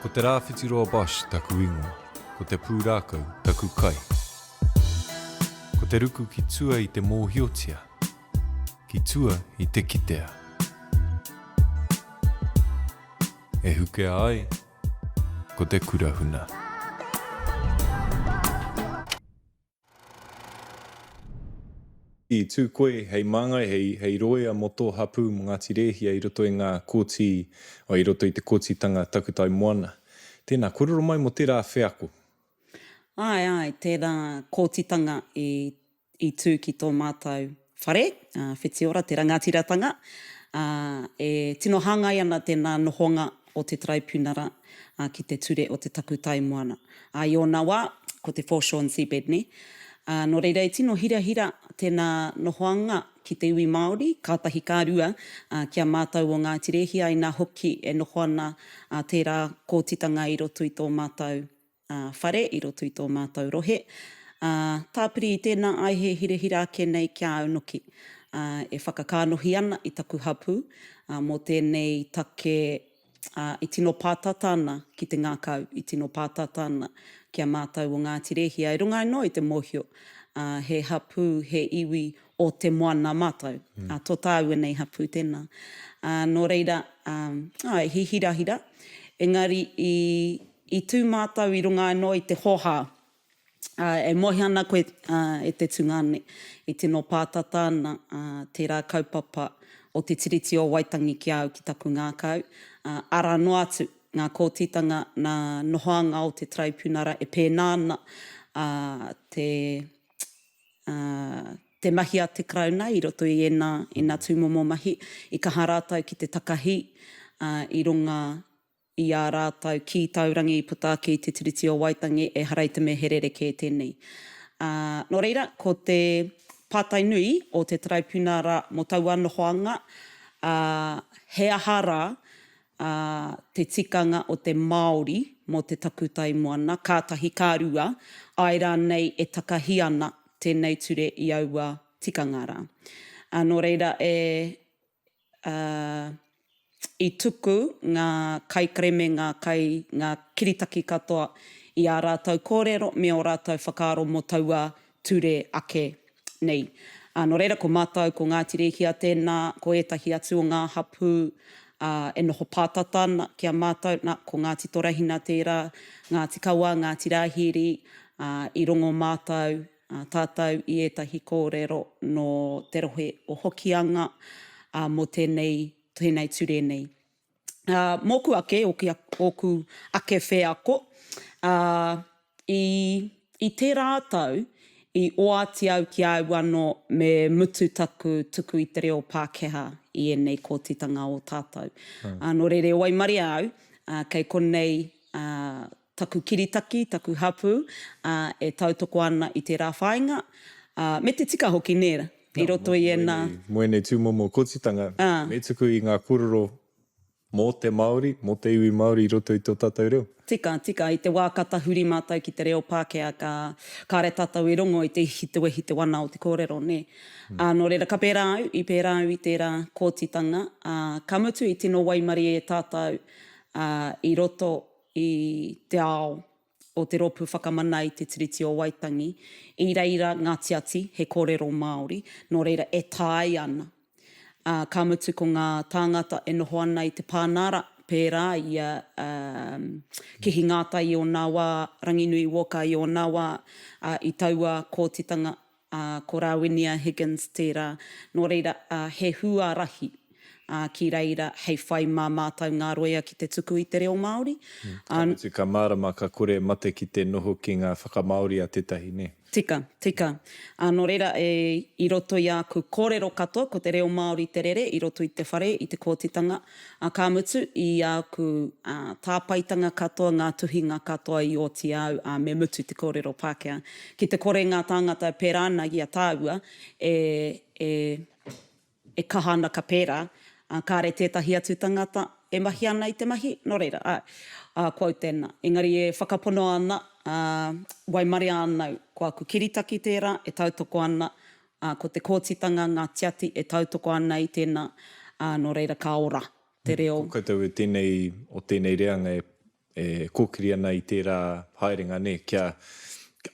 Ko Te Rāwhitiroa Bosch taku ingoa, ko te pūrākau taku kai. Ko te ruku ki tua i te mōhiotia, ki tua i te kitea. E hukea ai ko te kura huna. I tū koe hei māngai, hei, hei rōia mō tō hapū, mō Ngāti Rēhia i roto i ngā kōti, o, i roto i te kōtitanga Takutai Moana. Tēnā, kōrero mai mō tērā wheako. Āe, āe, tērā kōtitanga i, i tū ki tō mātou whare, a Whitiora, te rangatiratanga, ā, e tino hāngai ana tēnā nohonga o te Taraipiunara ki te ture o te takutai moana. Ā, i ōna wā, ko te foreshore and seabed, nē. Ā, nō reira, e tino hirahira tēnā nohoanga ki te iwi Māori, kātahi ka rua, ā, ki a mātou o Ngāti Rēhia, inā hoki e noho ana tērā kōtitanga i roto i tō mātou whare, i roto i tō mātou rohe. Ā, tāpiri i tēnā ai he hirahira ake nei ki a au noki, ā, e whakakānohi ana i taku hapū, ā, mō tēnei take, ā, i tino pātata ana ki te ngākau, i tino pātata ana ki a mātou o Ngāti Rēhia, i runga anō i te mōhio, ā, he hapū, he iwi o te moana mātou, ā, tō tāua nei hapū tēnā. Ā, nō reira, ā, āe, he hirahira, engari i, i tū mātou i runga anō i te hōhā, ā, e moe ana koe, ā, e te tungāne, i tino pātata ana, ā, tērā kaupapa o Te Tiriti o Waitangi ki a au, ki taku ngākau, ā, arā noa atu ngā kōtitanga nā nohoanga o te Taraipiunara e pēnā ana, ā, te, ā, te mahi a te Karauna i roto i ēnā, ēnā tūmomo mahi, i kaha rātou ki te takahi, ā, i runga i ā rātou kī taurangi i puta ake i te Tiriti o Waitangi, ehara i te mea he rerekē tēnei. Ā, nō reira, ko te pātai nui o te Taraipiunara mō taua nohoanga, ā, he aha rā, ā, te tikanga o te Māori mō te takutai moana, kātahi ka rua, āe rānei e takahi ana tēnei ture i aua tikanga rā. Ā, nō reira, e, ā, i tuku ngā kaikerēme, ngā kai, ngā kiritaki katoa i ā rātou kōrero me ō rātou whakaaro mō taua ture ake nei. Ā, nō reira, ko mātou, ko Ngāti Rēhia tēnā, ko ētahi atu o ngā hapū, ā, e noho pātata ana ki a mātou, nā, ko Ngāti Torahina tērā, Ngāti Kawa, Ngāti Rāhiri, ā, i rongo mātou, ā, tātou i ētahi kōrero nō te rohe o Hokianga, ā, mō tēnei, tēnei ture nei. Ā, mōku ake, ōku ake wheako, ā, i, i tērā tau, i oati au ki a au anō me mutu taku tuku i te reo Pākehā i ēnei kōtitanga o tātou. Ā, nō reira e waimaria au, ā, kei konei, ā, taku kiritaki, taku hapū, ā, e tautoko ana i tērā whāinga, ā, me te tika hoki, nē, i roto i ēnā. Mō ēnei tūmomo kotitanga, me tuku i ngā kōrero mō te Māori, mō te iwi Māori i roto i tō tātou reo. Tika, tika, i te wā ka tahuri mātou ki te reo Pākehā, ka, kāre tātou i rongo i te ihi, te wehi, te wana o te kōrero, nē. Ā, nō reira, ka pērā au, i pērā au i tērā kōtitanga, ā, ka mutu i tino waimarie tātou, ā, i roto i te ao o te Rōpū Whakamana i te Tiriti o Waitangi, i reira ngā tiati, he kōrero Māori, nō reira e taea ana. Ā, ka mutu ko ngā tāngata e noho ana i te pānara, pērā i a Kihi Ngātai i ōna wā, Ranginui Walker i ōna wā, ā, i taua kōtitanga ā, ko Rāwinia Higgins tērā. Nō reira, ā, he huarahi, ā, ki reira hei whai mā mātou ngā roia ki te tuku i te reo Māori. Ka mutu, ka mārama, ka kore e mate ki te noho ki ngā whakamāori a tētahi, nē? Tika, tika. Ā, nō reira, e, i roto i āku kōrero katoa, ko te reo Māori te rere i roto i te whare, i te kōtitanga, Ā, ka mutu, i āku, ā, tāpaetanga katoa, ngā tuhinga katoa i oti au, ā, me mutu te kōrero Pākehā. Ki te kore ngā tāngata e pērā ana i a tāua, e, e, e kaha ana ka pērā, ā, kāre tētahi atu tangata e mahi ana i te mahi, nō reira, āe, ā, ko au tēnā. Engari e whakapono ana, ā, waimaria ana au, ko aku kiritaki tērā e tautoko ana, Ā, ko te kōtitanga ngā tiati e tautoko ana i tēnā, ā, nō reira ka ora te reo. Ko koutou e tēnei, o tēnei reanga e. E kōkiri ana i tērā haerenga, nē, kia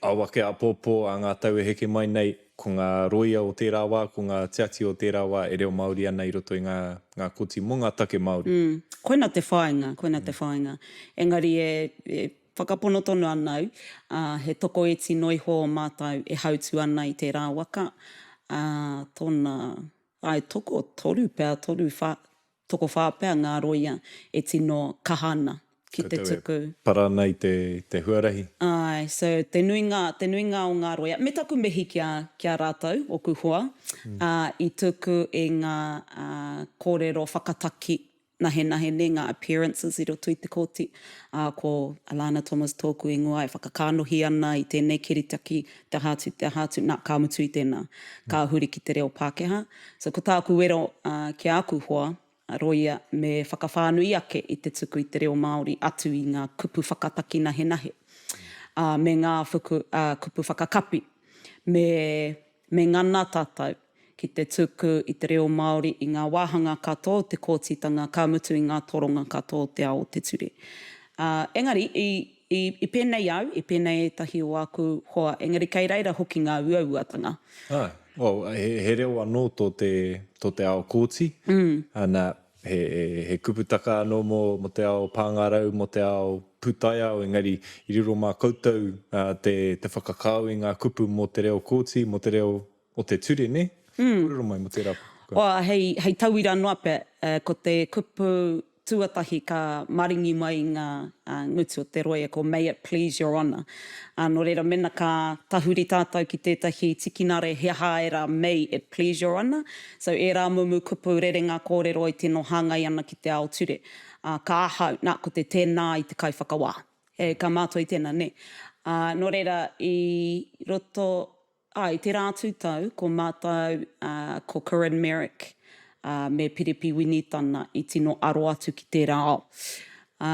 ao ake āpōpō a ngā tau e heke mai nei, ko ngā rōia o tērā wā, ko ngā tiati o tērā wā e reo Māori ana i roto i ngā, ngā kōti mō ngā take Māori. Mm. Koina te whāinga, koina te whāinga. Engari e, e whakapono tonu ana au, ā, he tokoiti noa iho o mātou e hautū ana i tērā waka, ā, tōna, āe, tokotoru pea, toru, whā, Tokowhā pea ngā rōia e tino kaha ana ki te Koutou e tuku. para ana i te, te huarahi. Āe, so te nuinga, te nuinga o ngā rōia, me taku mihi ki a, ki a rātou, ōku hoa, ā, i tuku i ngā, ā, kōrero whakataki nahenahe nē, ngā appearances i roto i te kōti, ā, ko Alana Thomas tōku ingoa e whakakānohi ana i tēnei kiritaki, te aha atu, te aha atu, nā, ka mutu i tēnā, ka huri ki te reo Pākehā. So ko tāku wero ki āku hoa, rōia, me whakawhānui ake i te tuku i te reo Māori atu i ngā kupu whakataki nahenahe, ā, me ngā fuku, ā, kupu whakakapi. Me, me ngana tātou ki te tuku i te reo Māori i ngā wāhanga katoa o te kōtitanga, ka mutu i ngā toronga katoa o te ao o te ture. Ā, engari, i, i, i pēnei au, i pēnei ētahi o āku hoa, engari kei reira hoki ngā uauatanga. Āe. Well, he, he reo anō tō te, tō te ao kōti. Ana, he, he, he kuputaka anō mō, mō te ao pāngarau, mō te ao pūtaiao, engari i riro mā koutou te, te whakakao i ngā kupu mō te reo kōti, mō te reo o te ture, nē? Kōrero mai mō tērā pukapuka. Well, hei, hei tauira noa pea, ko te kupu tuatahi ka maringi mai i ngā ngutu o te roia ko May it please your honour. Ā, nō reira mena ka tahuri tātou ki tētahi tikinare he aha ērā May it please your honour. So ērā mumu kupu rerenga kōrero i tino hāngai ana ki te ao ture. Ā, ka ahau, nā, ko te tēnā i te kaiwhakawā. E, ka mātua i tēnā, nē. Ā, nō reira i roto Ā, i tērā atu tau, ko mātou, ā, ko Corinne Merrick, ā, me Piripi Winitana i tino aro atu ki tērā ao. Ā,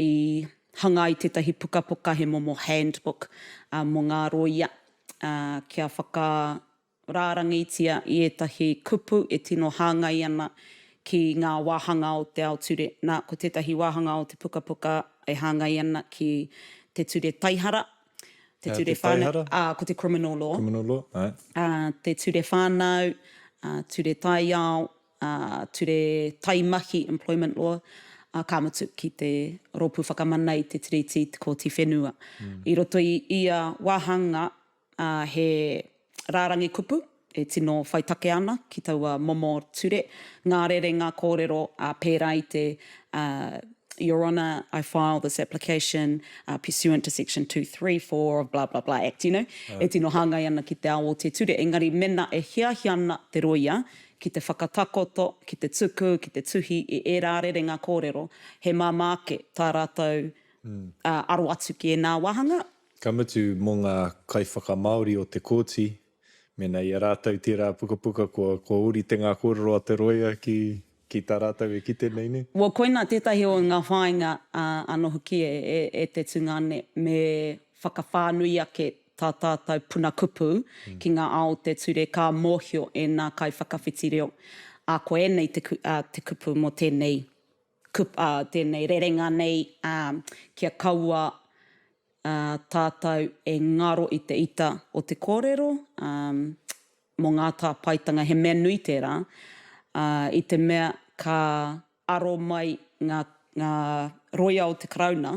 i hanga i tētahi pukapuka, he momo handbook, ā, mō ngā rōia, ā, kia whakarārangitia i ētahi kupu e tino hāngai ana ki ngā wāhanga o te ao ture. Nā, ko tētahi wāhanga o te pukapuka e hāngai ana ki te ture taihara, Te ture whānau, ā, ko te criminal law. Criminal law, āe. Ā, te ture whānau, ā, ture taiao, ā, ture taimahi, employment law, ā, ka mutu ki te Rōpū Whakamana i te Tiriti, te Kōti Whenua. I roto i ia wāhanga, ā, he rārangi kupu e tino whai take ana ki taua momo ture, ngā rerenga kōrero pērā i te Your Honour, I file this application pursuant to section 234 of blah blah blah Act, you know, e tino hāngai ana ki te ao o te ture. Engari mēnā e hiahia ana te rōia ki te whakatakoto, ki te tuku, ki te tuhi i ērā rerenga kōrero, he māmā ake tā rātou aro atu ki ēnā wāhanga. Ka mutu mō ngā kaiwhakamāori o te kōti, Mēnā i a rātou tērā pukapuka kua, kua ōrite ngā kōrero a te roia ki, ki tā rātou e kite nei, nē? Well, koinā tētahi o ngā whāinga anō hoki e, e, e te tungāne, me whakawhānui ake tā tātou puna kupu ki ngā ao o te ture ka mōhio ēnā kaiwhakawhiti reo, ā, ko ēnei te, ā, te kupu mō tēnei kup, ā, tēnei rerenga nei, ā, kia kaua ā, tātou e ngaro i te ita o te kōrero, ā, mō ngā tāpaetanga, he mea nui tērā, ā, i te mea ka aro mai ngā, ngā rōia o te Karauna,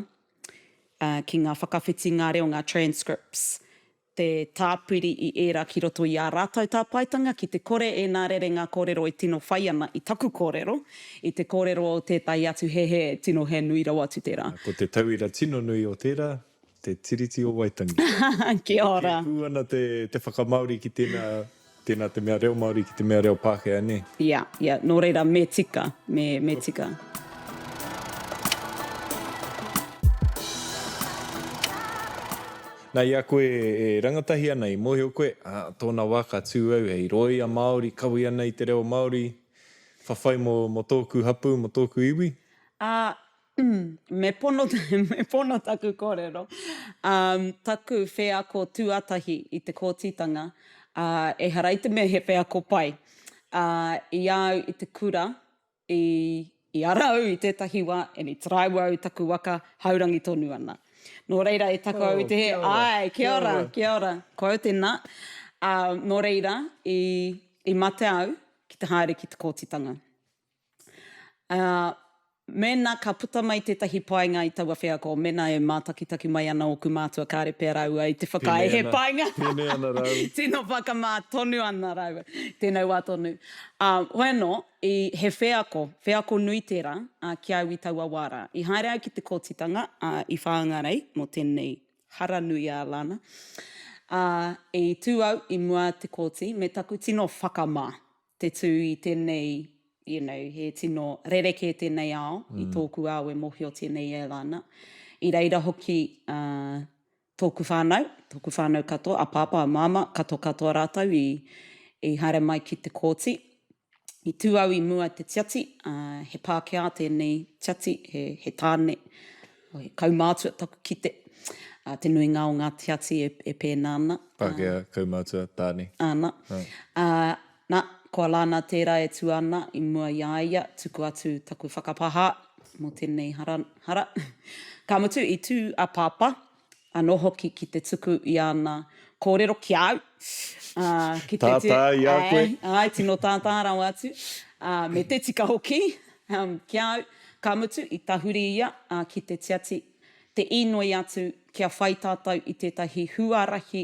ā, ki ngā whakawhitinga reo, ngā transcripts, te tāpiri i ērā ki roto i ā rātou tāpaetanga, ki te kore ēnā rerenga kōrero e tino whai ana i taku kōrero, i te kōrero o tētahi atu, he he, tino he nui rawa atu tērā. Ko te tauira tino nui o tērā, te Tiriti o Waitangi. Kia ora. E kē pū ana te, te whakamāori ki tēnā, tēnā te mea reo Māori ki te mea reo Pākehā, nē? Ia, ia, nō reira me tika, me, me tika. Nā, i a koe e rangatahi ana, i mōhio koe, ā, tōna wā ka tū au hei rōia Māori, kawe ana i te reo Māori, whawhai mō, mō tōku hapū, mō tōku iwi? Ā, me pono, me pono taku kōrero. Ā, taku wheako tuatahi i te kōtitanga, ā, ehara i te mea he wheako pai. Ā, i a au i te kura, i. i ara au i tētahi wā and i taraiwa au taku waka haurangi tonu ana. Nō reira e taku au i te hē, āe, kia ora, kia ora, ko au tēnā. Ā, nō reira, i, i mate au ki te haere ki te kōtitanga. Ā, mēnā ka puta mai tētahi painga i taua wheako, mēnā e mātakitaki mai ana ōku mātua kāre pea rāua i te whakaae he painga. Pēnei ana rāua. Tino whakamā tonu ana rāua, tēnei wā tonu. Ā, hoi anō, i, he wheako, wheako nui tērā, ā, ki a au i taua wā rā. I haere au ki te kōtitanga, ā, i Whāngarei mō tēnei hara nui a Lana. Ā, i tū au i mua te kōti me taku tino whakamā. te tū i tēnei, you know, he tino rerekē tēnei ao i tōku ao e mōhiotia nei e Lana. I reira hoki tōku whānau, tōku whānau katoa, a Pāpā, a Māmā, katoa katoa rātou i, i haere mai ki te kōti. I tū au i mua te tiati, he Pākehā tēnei tiati, he, he tāne, he kaumātua taku kite. Te nuinga o ngā tiati e, e pēnā ana. Pākehā, kaumātua, tāne. Āna. Nā, ko Alana tērā e tū ana i mua i a ia, tuku atu taku whakapāha mō tēnei hara, hara. Ka mutu, i tū a Pāpā anō hoki ki te tuku i āna kōrero ki a au, ā, ki te. Tātā i a koe. Āe, āe, tino tātā rawa atu, ā, me te tika hoki, ki a au. Ka mutu, i tahuri ia, ā, ki te tiati te inoi atu kia whai tātou i tētahi huarahi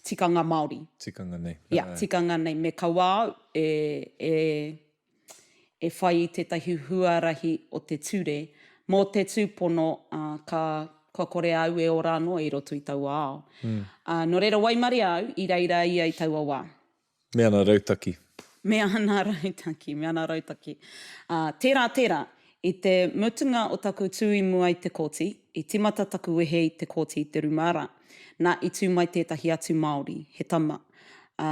tikanga Māori. Tikanga nei. Ia, tikanga nei. Me kaua au e, e, e whai i tētahi huarahi o te ture mō te tūpono, ā, ka, kua kore au e ora anō i roto i taua ao. Ā, nō reira waimarie au i reira ia i taua wā. Me ana rautaki. Me ana rautaki, me ana rautaki. Ā, tērā, tērā, i te mutunga o taku tū i mua i te kōti, i tīmata taku wehe i te kōti i te ruma rā. Nā, i tū mai tētahi atu Māori, he tama, ā,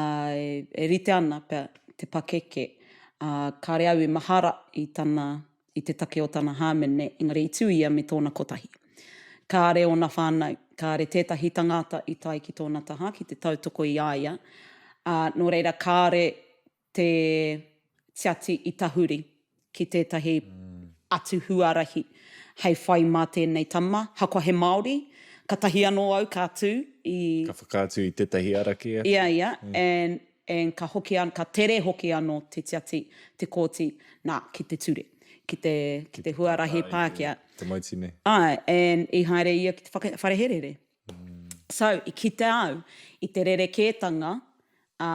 e rite ana pea te pakeke, ā, kāre au i mahara i tana i te take o tana hāmene, engari i tū ia me tōna kotahi. Kāre ōna whānau, kāre tētahi tangata i tae ki tōna taha ki te tautoko i a ia, ā, nō reira kāre te tiati i tahuri ki tētahi atu huarahi hei whai mā tēnei tama, hakoa he Māori, katahi anō au ka tū i. Ka whakaatu i tētahi ara kē atu. Ia, ia, and And ka hoki an, ka tere hoki anō te tiati, te kōti, nā, ki te ture, ki te, ki te huarahi Pākehā. Tamaiti nei. Āe, and i haere ia ki te whaka, whare herehere. So, i kite au i te rerekētanga, ā,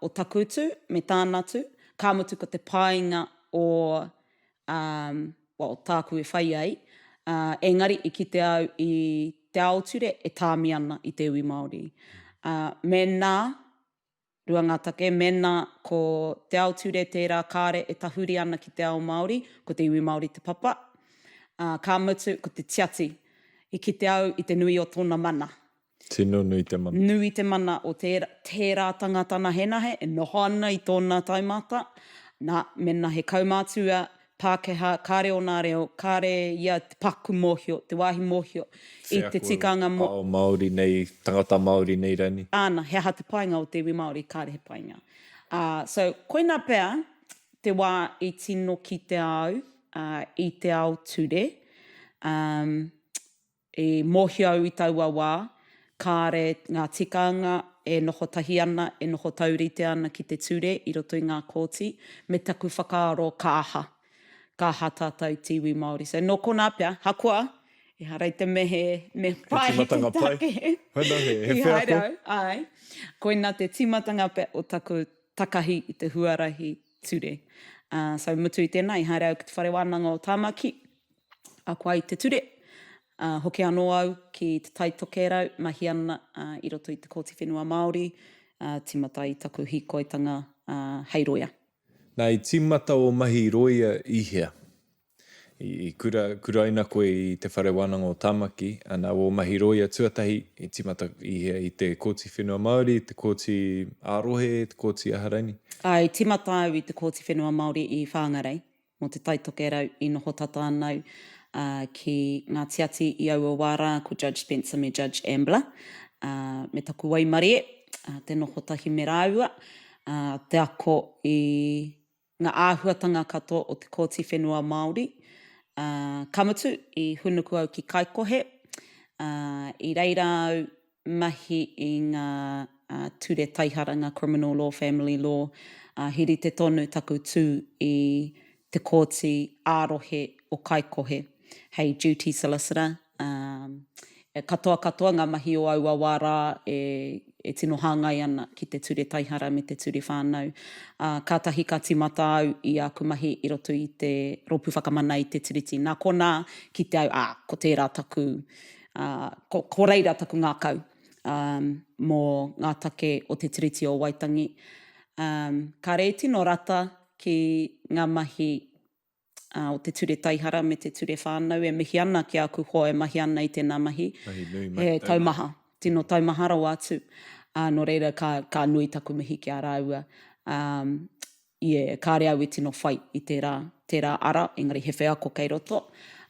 o taku tū me tāna tū, ka mutu ko te painga o, ā, well, tāku e whai ai, ā, engari i kite au i te ao ture e tāmi ana i te iwi Māori. Ā, mēnā, Rua ngā take, mēnā ko te ao ture tērā kāre e tahuri ana ki te ao Māori, ko te iwi Māori te papa, ā, ka mutu ko te tiati i kite au i te nui o tōna mana. Tino nui te mana. Nui te mana o tērā, tērā tangata nahenahe e noho ana i tōna taumata, nā, mēnā he kaumātua Pākehā, kāre ōna reo, kāre ia te paku mōhio, te wāhi mōhio i te tikanga mō. Wheako ao Māori nei, tangata Māori nei rani. Āna, he aha te painga o te iwi Māori, kāre he painga. Ā, so, koina pea te wā i tino kitea au, ā, i te ao ture, ā, I mōhio au i taua wā, kāre ngā tikanga e noho tahi ana, e noho taurite ana ki te ture i roto i ngā kōti, me taku whakaaro ka aha, ka aha tātou te iwi Māori. So, nō konā pea, hakoa, ehara i te mea he mea pai te take i haere au, āe, koina te tīmatanga pea o taku takahi i te huarahi ture. Ā, so mutu i tēnā, i haere au ki te Whare Wānanga o Tāmaki, Ako ai te ture, ā, hoki anō au ki Te Tai Tokerau, mahi ana i roto i te Kōti Whenua Māori, ā, tīmata ai taku hīkoitanga hei roia. Nā, i tīmata ō mahi roia i hea? I kura, kuraina koe i Te Whare Wānanga o Tāmaki, ā, nā, ō mahi roia tuatahi i tīmata i hea? I te Kōti Whenua Māori, te Kōti ā-Rohe, te Kōti aha raini? Ā, i tīmata au i te Kōti Whenua Māori i Whāngarei, Mō Te Tai Tokerau i noho tata ana au ki ngā tiati i aua wā rā, ko Judge Spencer me Judge Ambler, me taku waimarie, te noho tahi me rāua, te ako i ngā āhuatanga katoa o te Kōti Whenua Māori. Ā, ka mutu, i hūnuku au ki Kaikohe, ā, i reira au mahi i ngā ture taihara, ngā criminal law, family law, ā, he rite tonu taku tū i te Kōti ā-rohe o Kaikohe hei duty solicitor, ā, katoa katoa ngā mahi o aua wā rā e, e tino hāngai ana ki te ture taihara me te ture whānau. Ā, kātahi ka tīmata au i āku mahi i roto i te Rōpū Whakamana i te Tiriti. Nā konā kite au, ā, ko tērā taku, ā, ko, ko reira taku ngākau, ā, mō ngā take o te Tiriti o Waitangi. Ā, kāre i tino rata ki ngā mahi o te ture taihara me te ture whānau e mihi ana ki āku hoa e mahi ana i tēnā mahi. Mahi nui, mahi taumaha. He taumaha, tino taumaha rawa atu. Ā, nō reira ka, ka nui taku mihi ki a rāua. Ā, yeah, kāre au i tino whai i tērā, tērā ara, engari he wheako kei roto.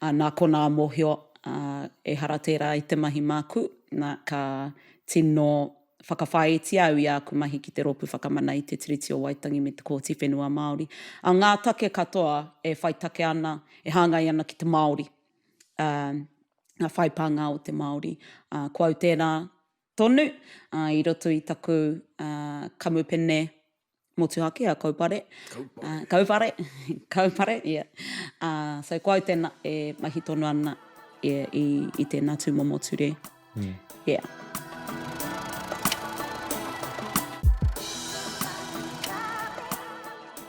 Ā, nā konā mōhio, ā, ehara tērā i te mahi māku, nā, ka tino Whakawhāiti au i āku mahi ki te Rōpū Whakamana i te Tiriti o Waitangi me te Kōti Whenua Māori. A ngā take katoa e whai take ana, e hāngai ana ki te Māori, ā, ngā whaipānga o te Māori. Ā, ko au tērā tonu, ā, i roto i taku, ā, kamupene motuhake a Kaupare. Kaupare. Kaupare, Kaupare, yeah. Uh, so ko au tēnā e mahi tonu ana yeah, i, i tēnā tūmomo ture. Mm. Yeah.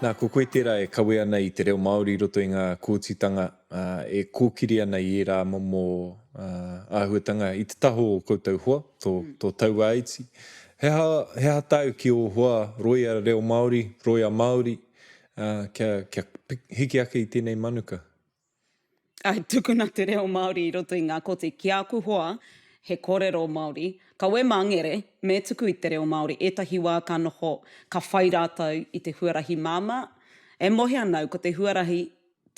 Nā, ko koe tērā e kawe ana i te reo Māori i roto i ngā kōtitanga, e kōkiri ana i ērā momo āhuatanga i te taha o koutou hoa, tō, tō tauāiti. He aha, he aha tāu ki ō hoa roia reo Māori, roia Māori, ā, kia, kia hiki ake i tēnei manuka? Āe, tukuna te reo Māori i roto i ngā koti. Ki āku hoa, he kōrero Māori, kawe māngere, me tuku i te reo Māori. Ētahi wā ka noho, ka whai rātou i te huarahi māmā. E mohe ana au, ko te huarahi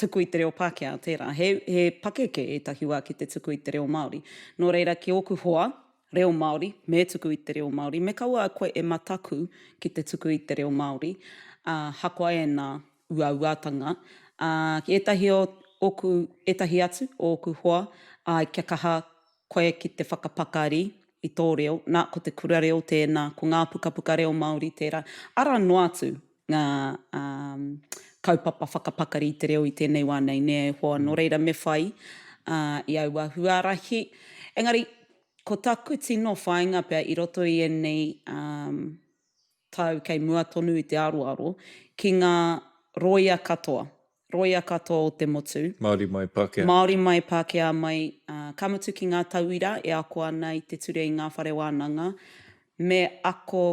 tuku i te reo Pākehā tērā. He, he pakeke ētahi wā ki te tuku i te reo Māori. Nō reira, ki ōku hoa, Reo Māori, me tuku i te reo Māori, me kaua koe e mataku ki te tuku i te reo Māori, ā, hakoa ēnā uauatanga, ā, ki ētahi o ōku, ētahi atu o ōku hoa, āe, kia kaha koe ki te whakapakari i tō reo, nā, ko te kura reo tēnā, ko ngā pukapuka reo Māori tērā, arā noa atu ngā kaupapa whakapakari i te reo i tēnei wā nei, nē, e hoa, nō reira me whai i aua huarahi. Engari, ko taku tino whāinga pea i roto i ēnei tau kei mua tonu i te aroaro, ki ngā rōia katoa, rōia katoa o te motu. Māori mai, Pākehā. Māori mai, Pākehā mai, ka mutu ki ngā tauira e ako ana i te ture i ngā whare wānanga, me ako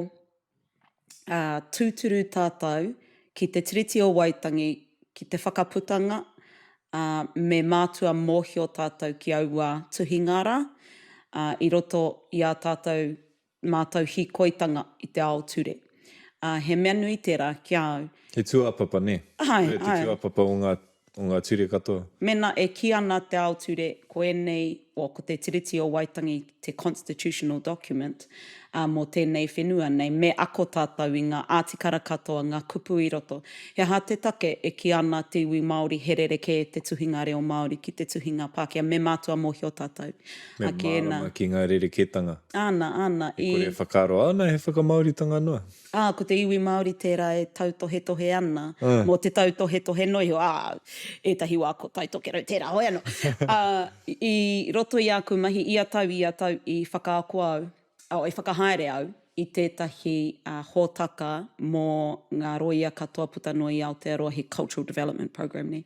ā, tūturu tātou ki te Tiriti o Waitangi, ki te Whakaputanga, ā, me mātua mōhio tātou ki aua tuhinga rā, ā, i roto i ā tātou mātou hīkoitanga i te ao ture. Ā, he mea nui tērā ki a au. He tūāpapa, nē? Āe, āe. Te tūāpapa o ngā o ngā ture katoa. Mēnā e kī ana te ao ture ko ēnei, well, ko te Tiriti o Waitangi te constitutional document, ā, mō tēnei whenua nei, me ako tātou i ngā ātikara katoa, ngā kupu i roto. He aha te take e kī ana te iwi Māori he rerekē te tuhinga reo Māori ki te tuhinga Pākehā? Me mātua mōhio tātou. Me mārama ki ngā rerekētanga. Āna, āna, i. E kore e whakaaro, āna, he whakamāoritanga noa. Ā, ko te iwi Māori tērā e tautohetohe ana mō te tautohetohe noa iho, ā, ētahi wā ko Tai Tokerau tērā, hoi anō. Ā, i roto i āku mahi, ia tau, ia tau i whakaako au, ā, i whakahaere au i tētahi hōtaka mō ngā rōia katoa puta noa i Aotearoa, he cultural development programme nei.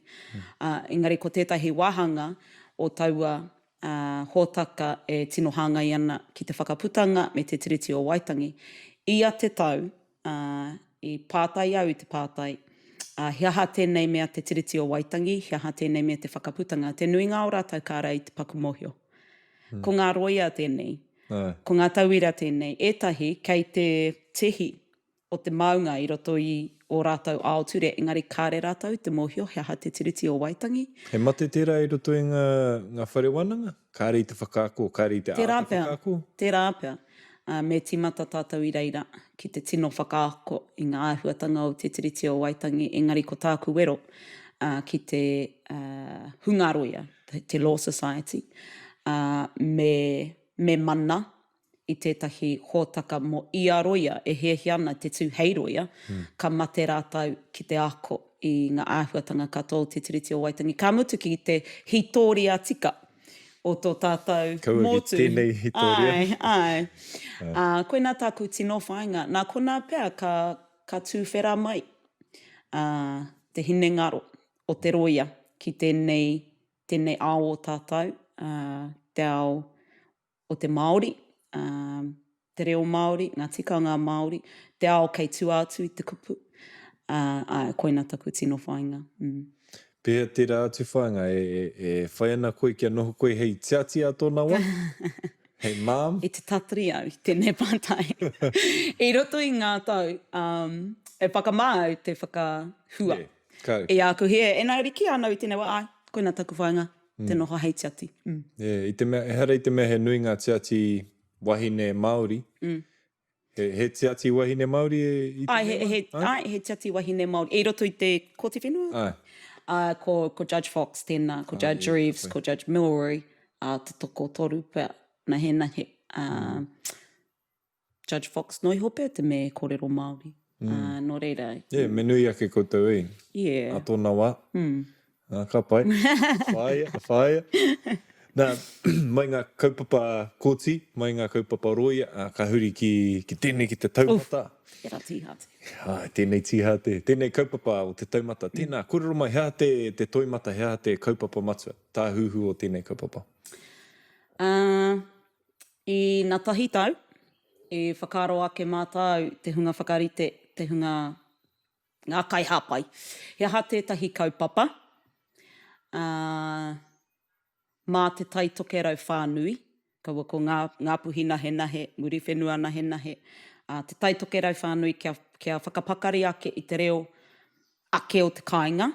Ā, engari ko tētahi wāhanga o taua ā, hōtaka e tino hāngai ana ki te Whakaputanga me te Tiriti o Waitangi. Ia te tau, ā, i pātai au i te pātai, ā, he aha tēnei mea te Tiriti o Waitangi, he aha tēnei mea te Whakaputanga? Te nuinga o rātou kāre i te paku mōhio. Ko ngā rōia tēnei, ko ngā tauira tēnei, ētahi kei te tihi o te maunga i roto i ō rātou ao ture, engari kāre rātou i te mōhio he aha te Tiriti o Waitangi. He mate tērā i roto i ngā, ngā whare wānanga? Kāre i te whakaako, kāre i te Tērā āta pea, whakaako? tērā pea. Ā, me tīmata tātou i reira ki te tino whakaako i ngā āhuatanga o Te Tiriti o Waitangi, engari ko tāku wero, ā, ki te, ā, hunga roia, te Law Society, ā, me, me mana i tētahi hōtaka mō ia roia e hiahia ana te tū hei roia, ka mate rātou ki te ako i ngā āhuatanga katoa o Te Tiriti o Waitangi, ka mutu ki te hītōria tika o tō tātou Kaua ki motu. tēnei hītōria. Āe, āe. Ā, koinā tāku tino whāinga. Nā konā pea ka, ka tūwhera mai, ā, te hinengaro o te rōia ki tēnei, tēnei ao o tātou, ā, te ao o te Māori, ā, te reo Māori, ngā tikanga Māori, te ao kei tua atu i te kupu, ā, āe, koina taku tino whāinga. Mm. Pēhea tērā atu whāinga? E, e, e whai ana koe kia noho koe hei tiati ā tōna wā? Hei mām? I te tatari au i tēnei pātai. I roto i ngā tau, um, e whakamā au te whakahua Yeah, ka. i āku hē, engari kī ana au i tēnei wā, āe, koina taku whāinga. te noho hei tiati. Mm. Yeah, i te mea, ehara i te mea he nui ngā tiati wahine Māori. Mm. He, he tiati wahine Māori e, i te Ai, he, he, ai? ai, he tiati wahine Māori. I roto i te Kōti Whenua? Ai. Uh, ko, ko Judge Fox tēnā, ko Judge ah, yeah, Reeves, ko Judge Milroy, uh, te tokotoru pea, nahenahe. Uh, mm. Judge Fox noa iho pea te me kōrero Māori. Mm. Uh, nō reira. Yeah, me nui ake koutou e. Yeah. A tōna wā. Mm. Ah, ka pai. Whāia, whāia. Nā, mai ngā kaupapa kōti, mai ngā kaupapa rōia, ā, ka huri ki, ki tēnei ki te taumata. Uf, tērā tīhāte. Ā, tēnei tīhāte, tēnei kaupapa o te taumata. Tēnā, kōrero mai, he aha te, te toimata, he aha te kaupapa matua, tāhuhu o tēnei kaupapa? Ā, I na tahi tau, i whakaaro ake mātau te hunga whakarite, te hunga, ngā kaihāpai, he aha tētahi kaupapa, ā, mā Te Tai Tokerau whānui, kaua ko ngā, Ngāpuhi nahenahe, Muriwhenua nahenahe, ā, Te Tai Tokerau whānui kia, kia whakapakari ake i te reo ake o te kāinga,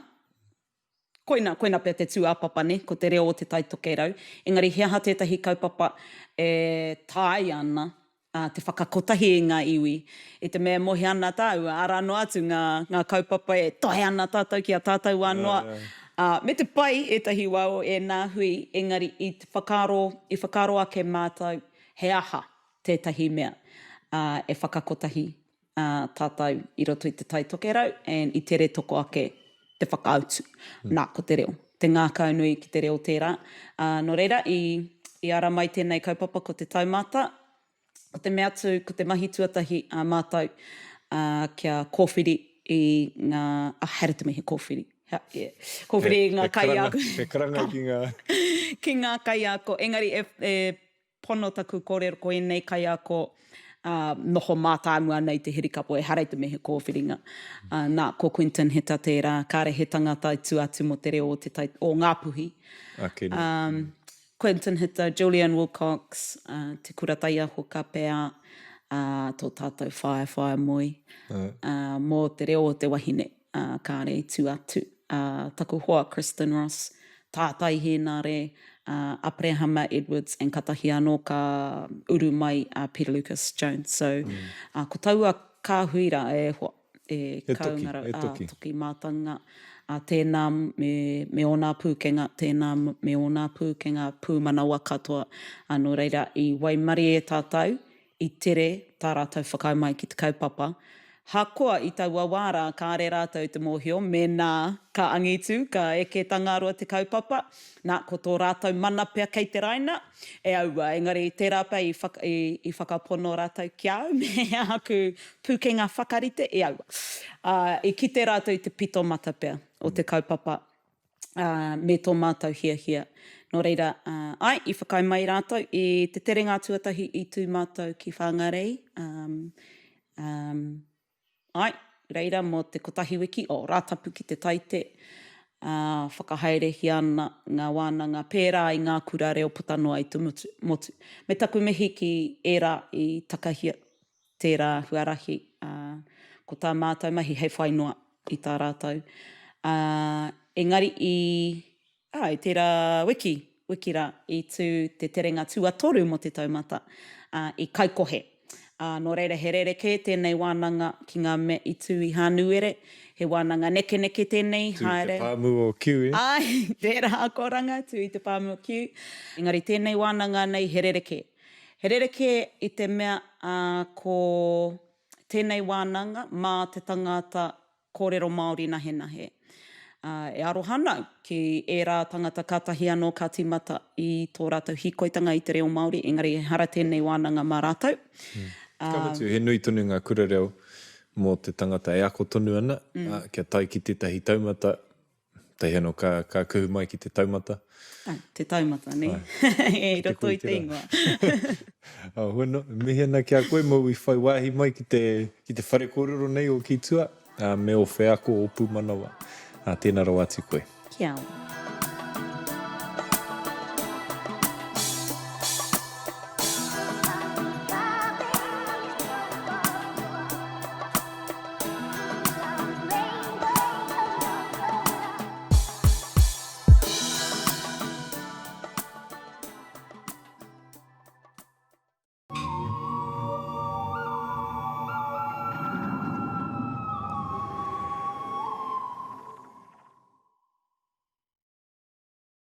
Koina, koina pea te tūāpapa, nē, ko te reo o Te Tai Tokerau. Engari he aha tētahi kaupapa e taea ana te whakakotahi i ngā iwi? I te mea e moe ana tāua, arā noa atu ngā, ngā kaupapa e tohe ana tātou ki a tātou anō, ā, me te pai ētahi wā o ēnā hui, engari i te whakaaro, i whakaaro ake mātou he aha tētahi mea e whakakotahi ā tātou i roto i Te Tai Tokerau and i tere toko ake te whakautu. Nā, ko te reo. Te ngākaunui ki te reo tērā. Ā, nō reira, i, i ara mai tēnei kaupapa ko te taumata. Ko te mea atu, ko te mahi tuatahi a mātou, ā, kia kōwhiri i ngā, ah, haere te mihi kōwhiri. Ha, yeah. Kōwhiri i ngā kaiako. He karanga ki ngā. Ki ngā kaiako. Engari e, e Pono taku kōrero ko ēnei kaiako noho mātāmua ana i te hirikapo, ehara i te mea he kōwhiringa. Nā, ko Quinton Heta tērā, kāre he tangata i tua atu mō te reo o te tai, o Ngāpuhi. Ake nei. Quinton Heta, Julian Wilcox, Te Kura Taiaho Kapea, tō tātou whaea whaea moe, mō te reo o te wahine. ā, kāre i tū atu, ā, taku hoa Kristin Ross, Tātai Hēnare, ā, Aperehama Edwards and katahi anō ka uru mai a Peter Lucas Jones. So, ā, ko taua kāhui rā e hoa, e He toki, kaunga he ā, toki. toki mātanga, ā, tēnā me, me ōnā pūkenga, tēnā me ōnā pūkenga pūmanawa katoa, ā, nō reira i waimarie tātou i tere tā rātou whakaae mai ki te kaupapa, hakoa i taua wā rā kāre rātou i te mōhio mēnā ka angitu, ka eke Tangaroa te kaupapa, nā, ko tō rātou mana pea kei te raina, e aua, engari tērā pea i whaka, i, i whakapono rātou ki a au me āku pūkenga whakarite, e aua. Ā, i kite rātou i te pito mata pea o te kaupapa. ā, me tō mātou hiahia. Nō reira, ā, āe, i whakaae mai rātou i te terenga tuatahi i tū mātou ki Whangarei, ā, ā, āe, reira mō te kotahi wiki, o, Rātapu ki te Taite, ā, whakahaerehia ana ngā wānanga pērā i ngā kura reo puta noa i te motu, motu. Me taku mihi ki ērā i takahia tērā huarahi, ā, ko tā mātou mahi hei whai noa i tā rātou. Ā, engari i, ā, i tērā wiki, wiki rā, i tū te terenga tuatoru mō te taumata, ā, i Kaikohe. Ā, nō reira he rerekē tēnei wānanga ki ngā mea i tū i Hānuere. He wānanga nekeneke tēnei, Tū i te haere. pāmu o Kiu, e? Āe, tērā akoranga, tū i te pāmu o Kiu. Engari tēnei wānanga nei he rerekē. He rerekē i te mea, ā, ko tēnei wānanga mā te tangata kōrero Māori nahenahe. Ā, e aroha ana au ki ērā tangata kātahi anō ka tīmata i tō rātou hīkoitanga i te reo Māori, engari ehara tēnei wānanga mā rātou. Ka mutu, he nui tonu ngā kura reo mō te tangata e ako tonu ana, ā, kia tae ki tētahi taumata, Tahi anō ka, ka kuhu mai ki te taumata. Ai, te taumata, nē? Ai. I roto i te ingoa. Oh, hoi anō, e mihi ana ki a koe mōu i whai wāhi mai ki te, ki te whare kōrero nei o Ki Tua, ā, me ō wheako, ō pūmanawa. Ā, tēnā rawa atu koe. Kia ora.